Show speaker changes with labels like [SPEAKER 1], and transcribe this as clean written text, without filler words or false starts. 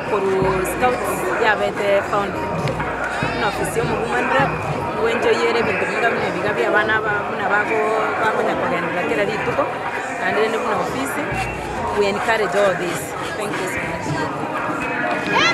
[SPEAKER 1] Korwa scouts yabete founded, buna ofisi ya omowoman rep, nigo enjoyere ebinto binga buna ebi iga bia abana aba buna bagoo bakonya kogenderera kera rituko, naende rende buna ofisi, we encourage all this, thank you so much.